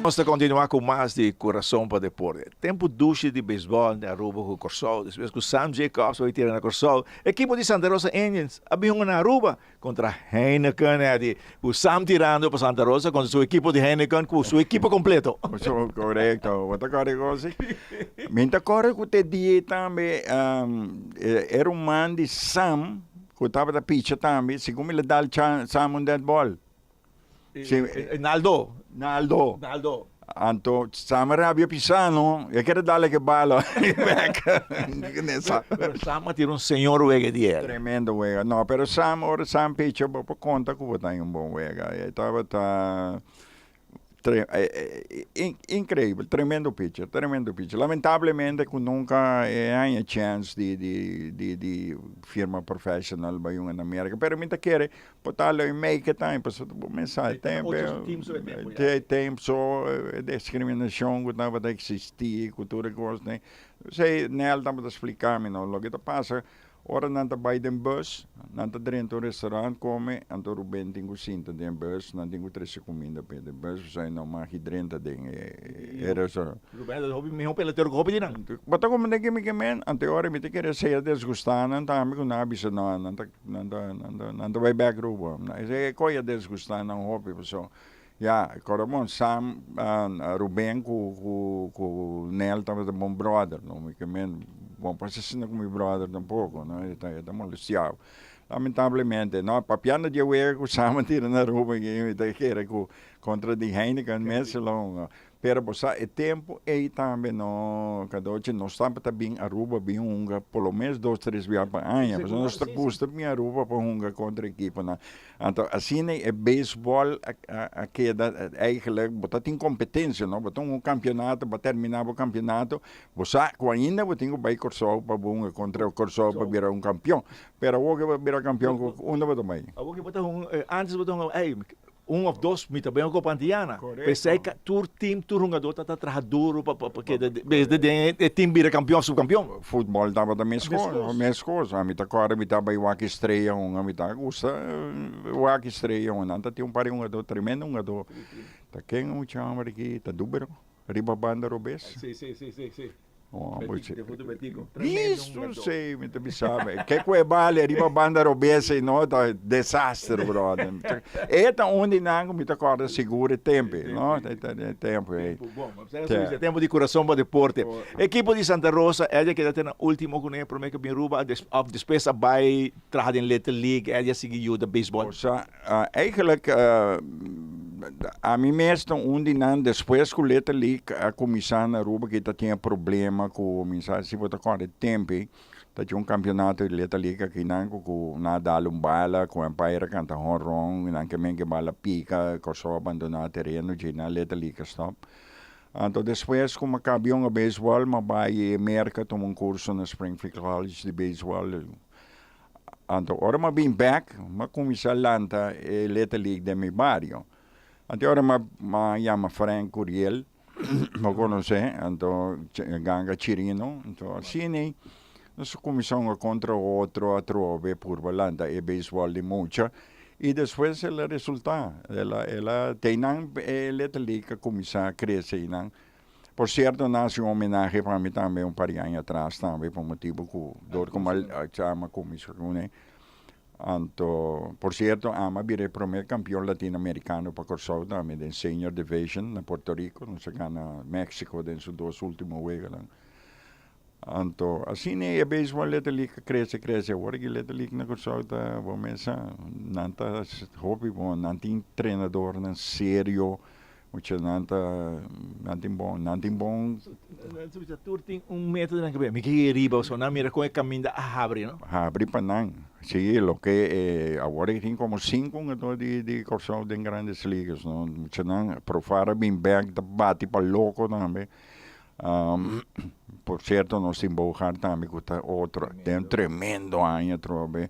Nos ta continua cu mas di Curason pa Deporte. Tempo dushi di baseball den Aruba cu Corsou. Despues cu Sam Jacobs a bay tira na Corsou, ekipo di Santa Rosa Indians a bin hunga na Aruba contra Heineken. Eddy, cu Sam tirando pa Santa Rosa contra su ekipo di Heineken cu su ekipo completo. Correcto. Bo ta corre cos? Mi ta corre cu te dia tambe e ruman di Sam cu tabata picha tambe, segun mi le dal Sam un dead ball. Si, Naldo. Naldo. Naldo. Anto Sam rabia pisano, e kere dale ke bala bek. Pero Sam a tira un señor wega di el. Tremendo wega. No, pero Sam, ora Sam picha bo por konta ku bo ta un bon wega. E tabata Increíbel, tremendo pitcher, tremendo pitcher. Lamentablemente cu nunca e haña chance di di di di firma professional bay un na America, pero mi ta kere por ta lo e make it time, pasobra bo mester sa e tempo, e tempo so e discriminacion cu tabata existi cu tur e cosnan. Esey Nel tabata splica mi no, loke ta pasa Ora nan ta bai den bus, nan ta drenta un restaurant come, anto Ruben tin cu sinta den bus, nan tin cu trece cuminda p'e den bus, pasobra e no mag di drenta den e restaurant. Ruben ta hopi miho pelotero cu hopi di nan. Bo ta comprende ke mi ke men? Anto e ora mi ta kere sea desgusta nan tambe cu nan a bisa no, nan ta, nan ta, nan ta, nan ta bai bek Aruba. E coy a desgusta nan hopi pasobra ya, kòrda bon, Sam, Ruben ku ku ku Nel tabata bon bròder, no? Mi ke men, bon pasa asina ku mi bròder tampoko, no? E ta e ta molestiau. Lamentablemente, no, papiando di e wega ku Sam a tira na Aruba aki, mi ta kere ku kontra di Heineken mes lo, Pero bo sa e tempu ei tambe no Cadochi nos tabata bin Aruba bin hunga por lo mes dos tres bia pa aña pasobra nos ta gusta bin Aruba pa hunga kontra ekiponan. Anto asina e beisbòl a keda eigenlijk bo ta tin kompetensia no bo ta hunga un kampionato bo a termina bo kampionato bo sa ku ainda bo tin ku bai Kòrsou pa bo hunga kontra Kòrsou pa bira un kampion pero awor ke bo a bira kampion unda bo ta bai? Awor ke bo ta hunga antes bo ta hunga ey Un of dos mi ta ben Copa Antiana. P'esei ka tur team, tur hungadó ta ta traha duro pa pa keda desde den e team bira kampion of subkampion. Futbòl tabata meskos, meskos. Ami ta kòrda mi ta bai wak Estrella hunga, mi ta gusta wak Estrella hunga. Nan ta tin un par di hungadó, tremendo hungadó. Ta ken un mucha hòmber aki? Ta Dubero, riba banda robes. Si, si, si, si, si. Bisto sei, mi ta bisa bo. Ke ku e bali riba banda robes ei no ta desaster brother. E ta un di nan ku mi ta kòrda sigur e tempu ei, no? E tempu ei. Tempu di Kurason pa Deporte. Ekipo di Santa Rosa, Eddie a keda te na ultimo kuné promé ku bin Aruba òf despues a bai traha den Little League, Eddie a sigui yuda beisbòl. Osea, Eigenlijk ami mes ta un di nan despues ku Little League a kuminsá na Aruba ki ta tin e problema ku mi sa si bo ta kòrda e tempu ei ta tin un kampionato di Little League aki nan ku ku nan a dal un bala ku umpire a kanta honron nan ke men ke bala pika Kòrsou a bandoná tereno dje nan Little League a stòp. Anto despues ku mi a kaba yonga beisbòl mi a bai Merka tuma un kurso na Springfield College di beisbòl. Anto ora m'a bin bek, m'a kuminsá lanta e Little League den mi bario. Anto ora m'a m'a yama Frank Curiel, bo konosé, anto Ganga Chirino, anto asina nos a kuminsá hunga kontra otro atrobe purba lanta e beisbòl di mucha i despues el a resultá, el a el a te einan e Little League a kuminsá krese einan. Por cierto nan haci un homenahe pa mi tambe un par di aña atras tambe pa motibo cu door cu mi a chama cuminsa cune. Anto por cierto ami a bira e prome campeon latino americano pa Corsou tambe den senior division na Puerto Rico. Nos a gana Mexico den su dos ultimo weganan. Anto asina e baseball Little League a crece crece awor aki Little League na Corsou ta bo mesa nan ta hopi bon nan tin trenadornan serio. Mucha nan ta, nan tin bon, nan tin bon. Tur tin un meta den nan kabes. Mi ke yega riba pasobra nan mira kon e kaminda a habri, no? Habri pa nan. Si, loke e, awor e tin komo sinku hungadó di di Kòrsou den Grandes Ligas, no? Mucha nan Profar a bin bèk ta bati pa loko tambe. Por sierto nos tin Bogaert tambe ku ta otro, den un tremendo aña atrobe.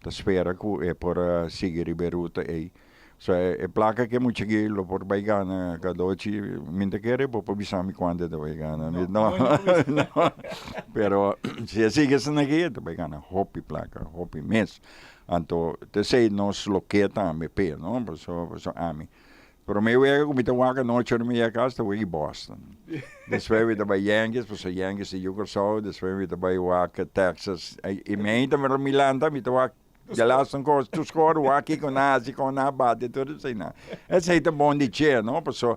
Ta spera ku e por a sigui riba e ruta ei. So e placa ke mucha ki lo por bay gana cadochi mi ta kere bo por bisa mi cuanto e ta bay gana no no pero si e sigui asina aki e ta bay gana hopi placa hopi mes anto ta esey nos lo ke tambe p'e no paso paso ami. Promé wega ku mi ta wak anochi ora mi yega kas ta wega Boston. Despues mi ta bai Yankees pasobra Yankees ta yu Kòrsou, despues mi ta bai wak Texas. I mi ainda mi mi lanta mi ta wak delaster kos tur skor wak kiko nan hasi kon nan a bati tur eseinan. Esei ta bon di che no pasobra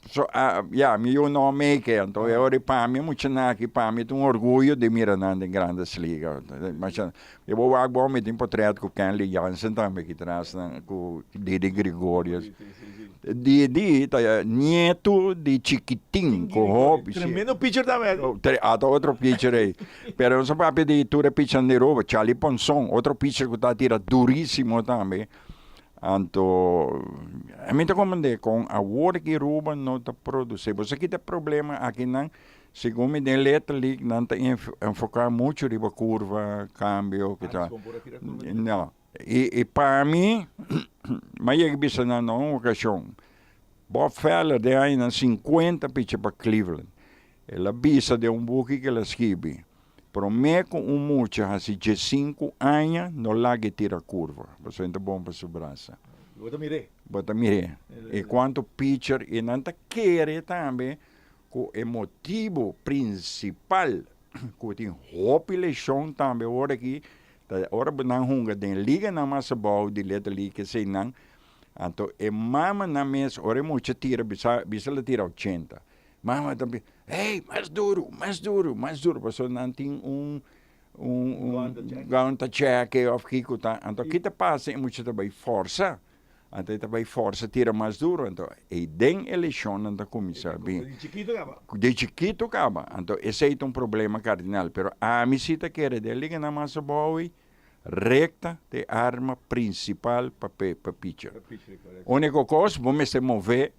So, ya, mi yu no make it, anto e ora pa mi muchanan aki, pa mi ta un orguyo di mira nan den Grandes Ligas. Masha, mi bo wak bon, mi tin potret ku Kenley Jansen tambe aki tras nan, ku Didi Gregorius. Didi ta nietu di Chikitin, ku hopi, si. Tremendo pitcher tambe. Ata otro pitcher ei. Pero nos a papia di tur e pitchernan di Aruba, Charlie Ponson, otro pitcher ku ta tira durisimo tambe. Anto, mi ta comprende con awor ki Aruba no ta produci. Bo sa kita problema akinan, segun mi den Little League nan ta enfoca mucho riba curva, cambio, kita. No. Y pa mi, mi a yega bisa nan na un ocasion, Bob Feller den añanan 50 picha pa Cleveland. El a bisa den un buki ke el a skibi, Promé ku un mucha hasi diesinku aña no lag'e tira kurva, pasobra e ta bon pa su brasa. Bo ta mir'é. Bo ta mir'é. E kuantu pitcher i nan ta kere tambe ku e motibu prinsipal ku tin hopi leshon tambe ora aki ta ora bo nan hunga den liganan mas abou di Little League eseinan, anto e mamanan mes ora e mucha tira bisa bisa lo tira ochenta Mama ta bisa, hey, mas duru, mas duru, mas duru, pasobra nan tin un un un gaunt ta cheke of kiko ta, anto ki ta pasa e mucha ta bai forsa, anto e ta bai forsa tira mas duru, anto ei den e leshonnan ta kuminsá bin. Di chikito kaba. Di chikito kaba, anto esei ta un problema kardinal, pero ami si ta kere den liganan mas abou ei, rekta ta e arma prinsipal pa pa picher. Uniko kos bo mester move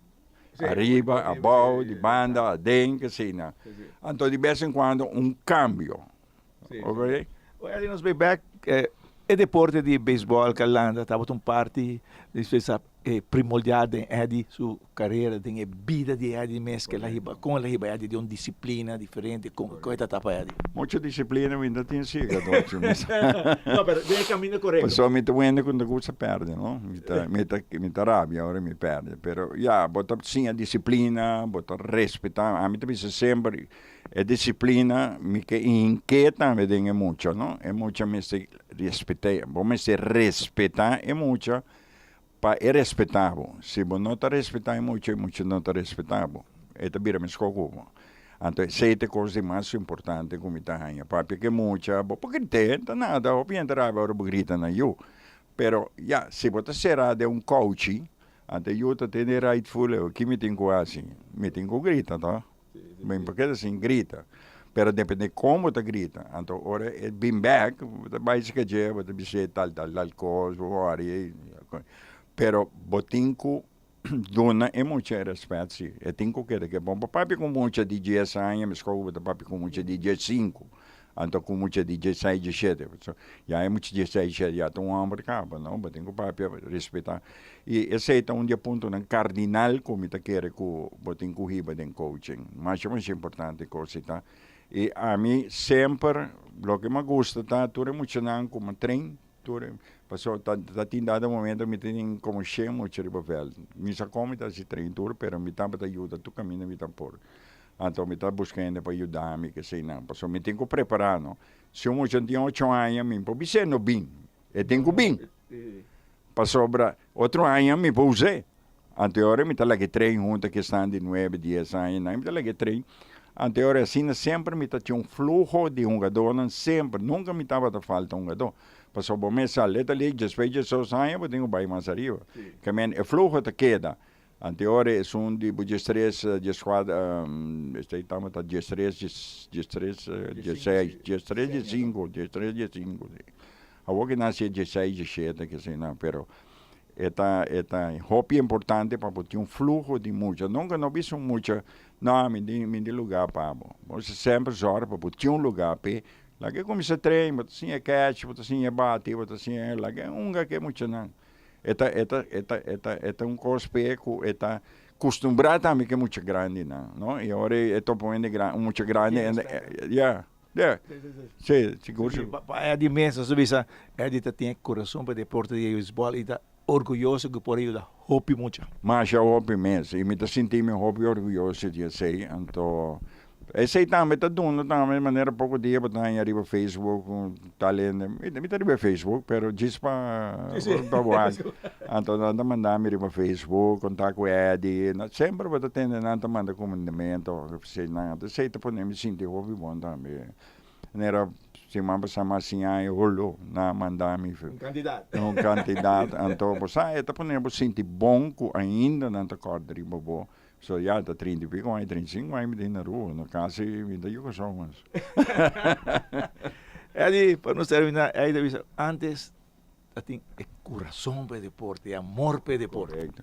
Ariba, abou, di banda, aden, asina. Anto di bes en cuando un cambio. Ok? Oye, nos bay back, e deporte di baseball cu a landa tabata un parti primordial den Eddie su carera, den e bida di Eddie mes, cu el a hiba, con el a hiba Eddie den un disciplina diferente, con e ta tapa Eddie? Mucho disciplina mi no tin siga Docho. No, pero den e camino corecto. Pasobra mi ta un hende cu no ta gusta perde, no. Mi ta, mi ta, mi ta rabia ora mi perde. Pero ya, bo ta siña disciplina, bo ta respeta. Ami ta bisa semper, e disciplina mi ke hink'é tambe den e mucha, no. E mucha mester respet'é. Bo mester respeta e mucha pa e respetá bo. Si bo no ta respetá e mucha, e mucha no ta respetá bo. E ta bira meskó ku bo. Anto esei ta e kos di mas importante ku mi ta haña. Papia ku e mucha, bo por grit'é, ta nada, hopi hende rabia ora bo grita na yu. Pero, ya, si bo ta será den un kouchi, anto e yu ta tene e right ful, ki mi tin ku hasi? Mi tin ku grita, to? Mi por keda sin grita. Pero depende kon bo ta grita. Anto ora e bin bek, bo ta bai sika dje, bo ta bis'é tal tal tal kos, bo wòri. Pero bo tin ku duna e mucha e rèspèt si. E tin ku keda ke bon. Bo papia ku mucha di dies aña, meskos ku bo ta papia ku mucha di diesinku. Anto ku mucha di dieseis, diesshete. Ya e mucha dieseis, diesshete ya ta un hòmber kaba, no? Bo tin ku papia, respetá. I esei ta un di e puntonan kardinal ku mi ta kere ku bo tin ku hiba den coaching. Masha masha importante kos ei ta. I ami semper loke mi a gusta ta tur e muchanan ku mi a train, tur e, pasobra ta ta tin dado momento mi tin komo shen mucha riba vèlt. Mi sa kon mi ta hasi train tur, pero mi tabata yuda tur kaminda mi ta por. Anto mi ta buska hende pa yuda mi keseinan, pasobra mi tin ku prepará no. Si un mucha tin ocho aña mi por bis'é no bin, e tin ku bin, pasobra otro aña mi por us'é. Anto e ora mi ta laga e train hunto ku esnan di nuebe, dies aña, nan mi ta laga e train. Anto e ora asina semper mi ta tin un fluho di hungadónan semper, nunka mi tabata falta hungadó, pasobra bo mes sa Little League despues di diesdos aña bo tin ku bai mas ariba. Ke men e fluho ta keda. Anteora esun di bo diestres, dieskuater, esei tabata diestres, diestres, dieseis, diestres, diesinku, diestres, diesinku, si. Awor ki nan hasié dieseis, diesshete, kesenan, pero e ta, e ta hopi importante pa bo tin un fluho di mucha. Nunka no bisa un mucha, no, mi tin, mi tin lugá pa bo. Bo semper sòru pa bo tin un lugá p'e. Laga e kuminsá train, bo ta siña catch, bo ta siña bati, bo ta siña, laga e hunga ku e muchanan. E ta, e ta, e ta, e ta, e ta un kos p'e ku e ta kustumbrá tambe ku e mucha grandinan, no? I ora e topa un hende gran, un mucha grandi, ya, ya, si, sigur, sigur. Pa Eddie mes, nos ta bisa, Eddie ta tin e kurason pa deporte di beisbòl i ta. orguyoso ku por a yuda hopi mucha. Masha hopi mes y mi ta sinti mi hopi orguyoso di esey, anto esey tambe ta duna tambe manera poco dia bo ta haña riba Facebook un tal hende, mi ta riba Facebook pero djis pa pa wak, anto nan ta manda mi riba Facebook conta cu Eddy, semper bo ta tende nan ta manda cumindamento, anto esey ta pone mi sinti hopi bon tambe. Manera siman pasá mi a siña e holo, nan a manda mi Un kantidat. un kantidat. Anto bo sa e ta pone bo sinti bon ku ainda nan ta kòrda riba bo. So ya ta trinta i piko aña, 35 aña mi tin na Aruba, no kasi mi ta yuka so mas. Eddy, pa nos terminá, Eddy ta bisa antes ta tin e kurason pa e deporte, e amor pa e deporte. Korekto.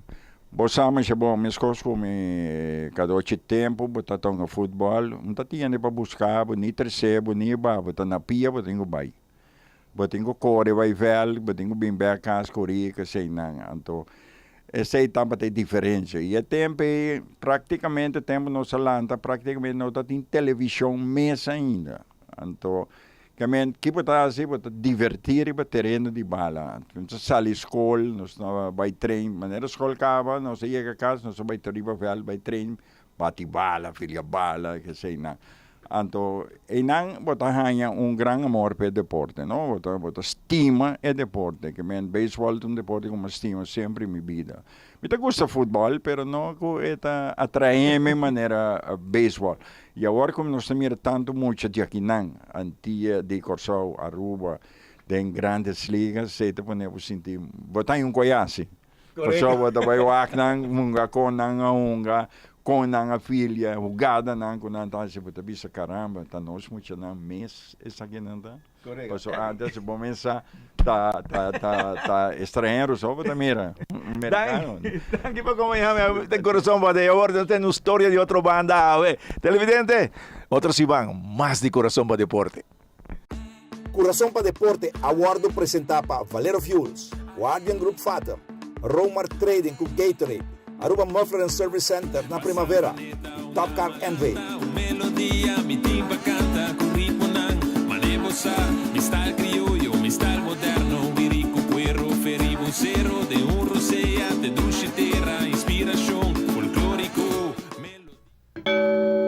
Bo sa masha bon, meskos ku mi kada ochi tempu bo ta tonga futbòl, no ta tende pa buska bo, ni trese bo, ni ba bo, ta na pia bo tin ku bai. Bo tin ku kore bai vèld, bo tin ku bin bèk kas kori, keseinan. Anto esei tabata e diferensia. I e tempu ei praktikamente tempu nos a lanta praktikamente no ta tin televishon mes ainda. Anto Ke men, ki bo ta hasi? Bo ta divertí riba tereno di bala. Nos ta sali skol, nos ta bai train. Manera skol kaba, nos ta yega kas, nos ta bai riba vèlt bai train, bati bala, filia bala, keseinan. Anto einan bo ta haña un gran amor pa e deporte, no? Bo ta bo ta stima e deporte. Ke men, beisbòl ta un deporte ku mi a stima semper den mi bida. Mi ta gusta futbòl, pero no ku e ta atraé mi manera beisbòl. I awor ku nos ta mira tantu mucha di akinan, Antia, di Kòrsou, Aruba, den Grandes Ligas, esei ta pone bo sinti bo ta un koyasi. Pasobra bo ta bai wak nan hunga kon nan a hunga, kon nan a filia, hugadanan ku nan ta hasi, bo ta bisa karamba, ta nos muchanan mes esakinan ta. Pasobra antes bo mesa ta ta ta ta estranhero so bo ta mira. Americano. Danki pa kompañá mi den Corazon pa Deporte. Awor nos ten un storia di otro banda awe. Televidente, otro siman mas di Corazon pa Deporte. Corazon pa Deporte a wordo presenta pa Valero Fuels, Guardian Group Fatum, Romar Trading cu Gatorade, Aruba Muffler and Service Center na Primavera y Top Car NV. Un melodia mi tin pa canta cu ritmonan, mane bo sa, mi style crioyo.